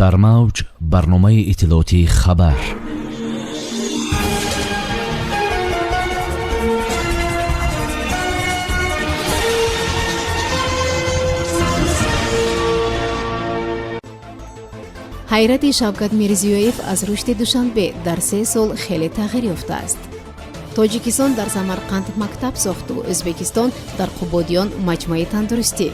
Дар мавҷ барномаи иттилоотии «Хабар». Ҳайрати Шавкат Мирзиёев аз рушди Душанбе дар 3 сол хеле тағйир ёфтааст. Тоҷикистон дар Самарқанд мактаб сохту Ӯзбекистон дар Қубодиён маҷмӯаи тандурустӣ.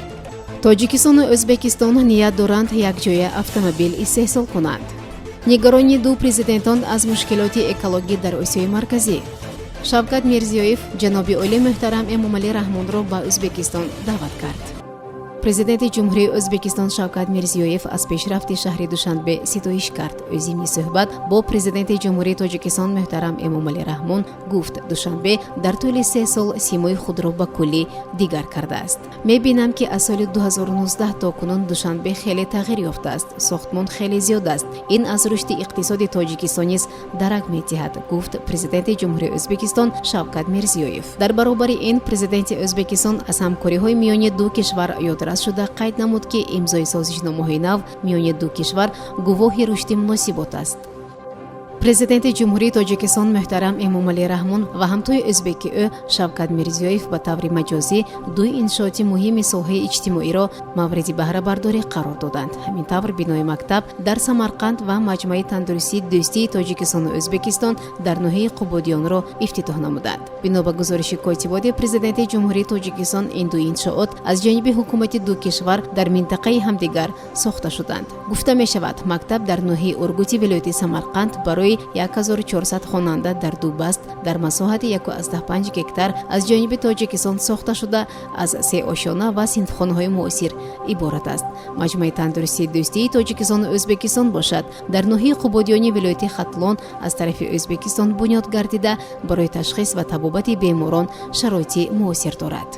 Тоҷикистону Ӯзбекистон ният доранд якҷоя автомобил истеҳсол кунанд. Нигаронии ду президентон аз мушкилоти экологӣ дар Осиёи Марказӣ. Шавкат Мирзиёев ҷаноби олӣ муҳтарам Эмомалӣ Раҳмонро ба Ӯзбекистон даъват кард. Президенти Ҷумҳурии Ӯзбекистон Шавкат Мирзиёев аз пешрафти шаҳри Душанбе ситоиш кард. Ӯ зимни суҳбат бо президенти Ҷумҳурии Тоҷикистон муҳтарам Эмомалӣ Раҳмон гуфт, Душанбе дар тӯли 3 сол симои худро ба куллӣ дигар кардааст. Мебинам, ки аз соли 2019 то кунун Душанбе хеле тағйир ёфтааст, сохтмон хеле зиёд аст. Ин аз рушди иқтисоди Тоҷикистон низ дарак медиҳад, гуфт президенти Ҷумҳурии Ӯзбекистон Шавкат Мирзиёев. Дар баробари ин президенти Ӯзбекистон аз ҳамкориҳои миёни ду кишвар ёдрас шуда, қайд намуд, ки имзои созишномаҳои нав миёни ду кишвар гувоҳи рушди муносибот аст. Президенти Ҷумҳурии Тоҷикистон муҳтарам Эмомалӣ Раҳмон ва ҳамтои ӯзбеки ӯ Шавкат Мирзиёев ба таври маҷозӣ ду иншооти муҳими соҳаи иҷтимоиро мавриди баҳрабардорӣ қарор доданд. Ҳамин тавр, бинои мактаб дар Самарқанд ва маҷмӯаи тандурустии дӯстии Тоҷикистону Ӯзбекистон дар ноҳияи Қубодиёнро ифтитоҳ намуданд. Бино ба гузориши котиботи президенти Ҷумҳурии Тоҷикистон, ин ду иншоот аз ҷониби ҳукумати ду кишвар дар минтақаи ҳамдигар сохта шуданд. Гуфта мешавад, мактаб дар ноҳияи Ургути вилояти Самарқанд барои 1400 хонанда дар ду баст дар масоҳати 1,5 гектар аз ҷониби Тоҷикистон сохта шуда, аз се ошёна ва синфхонаҳои муосир иборат аст. Маҷмӯаи тандурустии дӯстии Тоҷикистону Ӯзбекистон бошад, дар ноҳияи Қубодиёни вилояти Хатлон аз тарафи Ӯзбекистон бунёд гардида, барои ташхис ва табобати беморон шароити муосир дорад.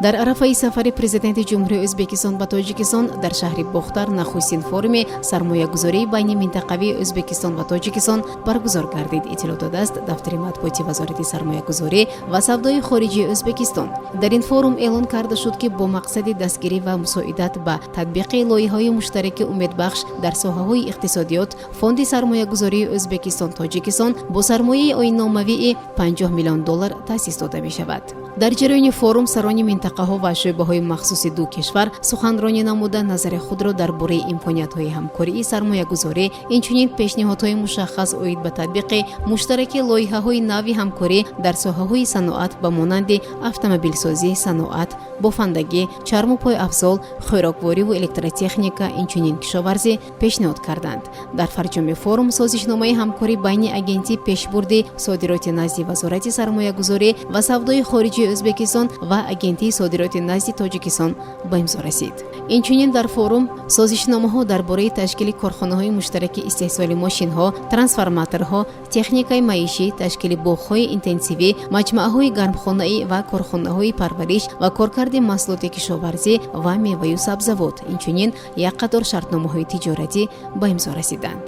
Дар арафаи сафари президенти Ҷумҳурии Ӯзбекистон ба Тоҷикистон дар шаҳри Бохтар нахустин форуми сармоягузории байниминтақавии Ӯзбекистон ва Тоҷикистон баргузор гардид, иттилоъ додааст дафтари матбуоти Вазорати сармоягузорӣ ва савдои хориҷии Ӯзбекистон. Дар ин форум эълон карда шуд, ки бо мақсади дастгирӣ ва мусоидат ба татбиқи лоиҳаҳои муштараки умедбахш дар соҳаҳои иқтисодиёт Фонди сармоягузории Ӯзбекистон Тоҷикистон бо сармояи оинномавии 50 миллион доллар таъсис дода мешавад. Дар ҷараёни форум сарони минтақаҳо ва шӯъбаҳои махсуси ду кишвар суханронӣ намуда, назари худро дар бораи имкониятҳои ҳамкории сармоягузорӣ, инчунин пешниҳодҳои мушаххас оид ба татбиқи муштараки лоиҳаҳои нави ҳамкорӣ дар соҳаҳои саноат ба монанди автомобилсозӣ, саноат, бофандагӣ, чарму пойафзол, хӯроквориву электротехника, инчунин кишоварзӣ пешниҳод карданд. Дар фарҷоми форум созишномаи ҳамкорӣ байни Агентии пешбурди содироти назди Вазорати сармоягузорӣ ва савдои хориҷии Ӯзбекистон ва Агентии содироти назди Тоҷикистон ба имзо расид. Инчунин дар форум созишномаҳо дар бораи ташкили корхонаҳои муштараки истеҳсоли мошинҳо, трансформаторҳо, техникаи маишӣ, ташкили боғҳои интенсивӣ, маҷмӯаҳои гармхонаӣ ва корхонаҳои парвариш ва коркарди маҳсулоти кишоварзӣ ва меваю сабзавот, инчунин як қатор шартномаҳои тиҷоратӣ ба имзо расиданд.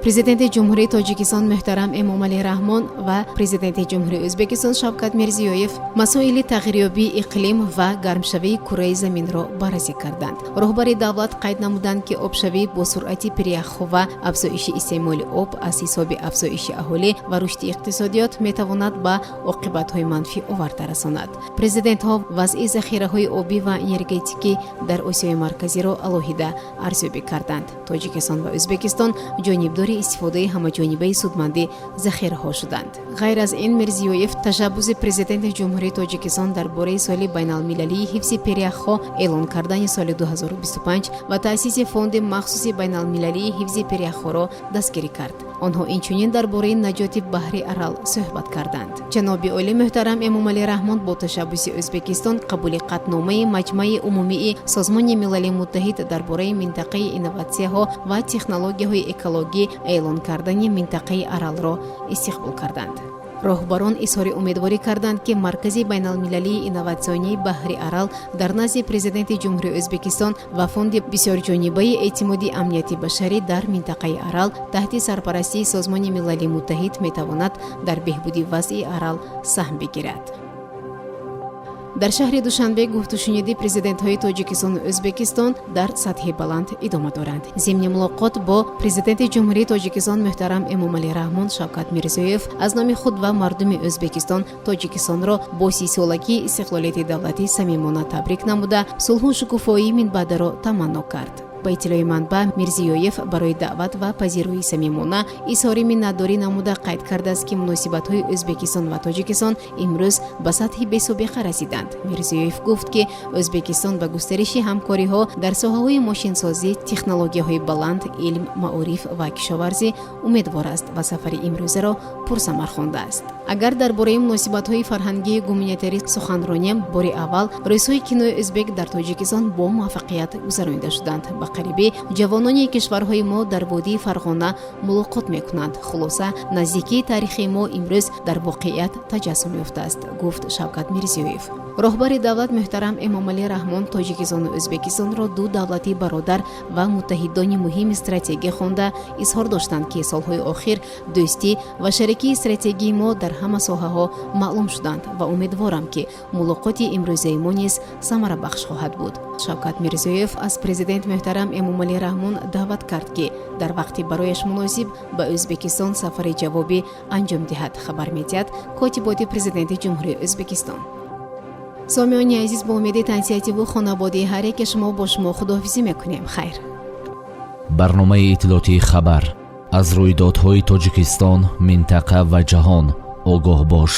Президенти Ҷумҳурии Тоҷикистон муҳтарам Эмомалӣ Раҳмон ва президенти Ҷумҳурии Ӯзбекистон Шавкат Мирзиёев масоили тағйирёбии иқлим ва гармшавии кураи заминро баррасӣ карданд. Роҳбари давлат қайд намуданд, ки обшавӣ бо суръати пиряхҳо ва афзоиши истеъмоли об аз ҳисоби афзоиши аҳолӣ ва рушди иқтисодиёт метавонад ба оқибатҳои манфӣ оварда расонад. Президентҳо вазъи захираҳои обӣ ва энергетикӣ дар Осиёи Марказиро алоҳида арзёбӣ карданд. Тоҷикистон ва Ӯзбекистон ҷонибдори истифодаи ҳамаҷонибаи судманди захираҳо шуданд. Ғайр аз ин, Мирзиёев ташаббуси президенти Ҷумҳурии Тоҷикистон дар бораи соли байналмилалии ҳифзи пиряхҳо эълон кардани соли 2025 ва таъсиси фонди махсуси байналмилалии ҳифзи пиряхҳоро дастгирӣ кард. Онҳо инчунин дар бораи наҷоти баҳри Арал суҳбат карданд. Ҷаноби олӣ муҳтарам Эмомалӣ Раҳмон бо ташаббуси Ӯзбекистон қабули қатъномаи Маҷмаи Умумии Созмони Милали Муттаҳид дар бораи минтақаи инноватсияҳо ва технологияҳои экологӣ эълон кардани минтақаи Аралро истиқбол карданд. Роҳбарон изҳори умедворӣ карданд, ки Маркази байналмилалии инноватсионии баҳри Арал дар назди президенти Ҷумҳурии Ӯзбекистон ва Фонди бисёрҷонибаи эътимоди амнияти башарӣ дар минтақаи Арал таҳти сарпарастии Созмони Милали Муттаҳид метавонад дар беҳбуди вазъи Арал саҳм бигирад. Дар шаҳри Душанбе гуфтушуниди президентҳои Тоҷикистону Ӯзбекистон дар сатҳи баланд идома доранд. Зимни мулоқот бо президенти Ҷумҳурии Тоҷикистон муҳтарам Эмомалӣ Раҳмон, Шавкат Мирзиёев аз номи худ ва мардуми Ӯзбекистон Тоҷикистонро бо 30-солагии истиқлолияти давлатӣ самимона табрик намуда, сулҳу шукуфоии минбаъдаро таманно кард. Ба иттилои манбаъ, Мирзиёев барои даъват ва пазироии самимона изҳори миннатдорӣ намуда, қайд кардааст, ки муносибатҳои Ӯзбекистон ва Тоҷикистон имрӯз ба сатҳи бесобиқа расиданд. Мирзиёев гуфт, ки Ӯзбекистон ба густариши ҳамкориҳо дар соҳаҳои мошинсозӣ, технологияҳои баланд, илм, маориф ва кишоварзӣ умедвор аст ва сафари имрӯзаро пурсамар хондааст. Агар дар бораи муносибатҳои фарҳангию гуманитарӣ сухан ронем, бори аввал Рӯзҳои кинои ӯзбек дар Тоҷикистон бо муваффақият гузаронида шуданд. Ба қарибӣ ҷавонони кишварҳои мо дар водии Фарғона мулоқот мекунанд. Хулоса, наздикии таърихи мо имрӯз дар воқеият таҷассум ёфтааст, гуфт Шавкат Мирзиёев. Роҳбари давлат муҳтарам Эмомалӣ Раҳмон Тоҷикистону Ӯзбекистонро ду давлати бародар ва муттаҳидони муҳими стратегӣ хонда, изҳор доштанд, ки солҳои охир дӯстӣ ва шарикии стратегии мо дар ҳама соҳаҳо маълум шуданд ва умедворам, ки мулоқоти имрӯзаи мо низ самарабахш хоҳад буд. Шавкат Мирзиёев аз президент муҳтарам Эмомалӣ Раҳмон даъват кард, ки дар вақти барояш муносиб ба Ӯзбекистон сафари ҷавобӣ анҷом диҳад, хабар медиҳад Котиботи президенти Ҷумҳурии Ӯзбекистон. Сомиёни азиз, бо умеди тансиҳативу хонабодии ҳар яке шумо бо шумо худоҳофизӣ мекунем. Хайр. Барномаи иттилоотии «Хабар». Аз рӯйдодҳои Тоҷикистон, минтақа ва ҷаҳон огоҳ бош.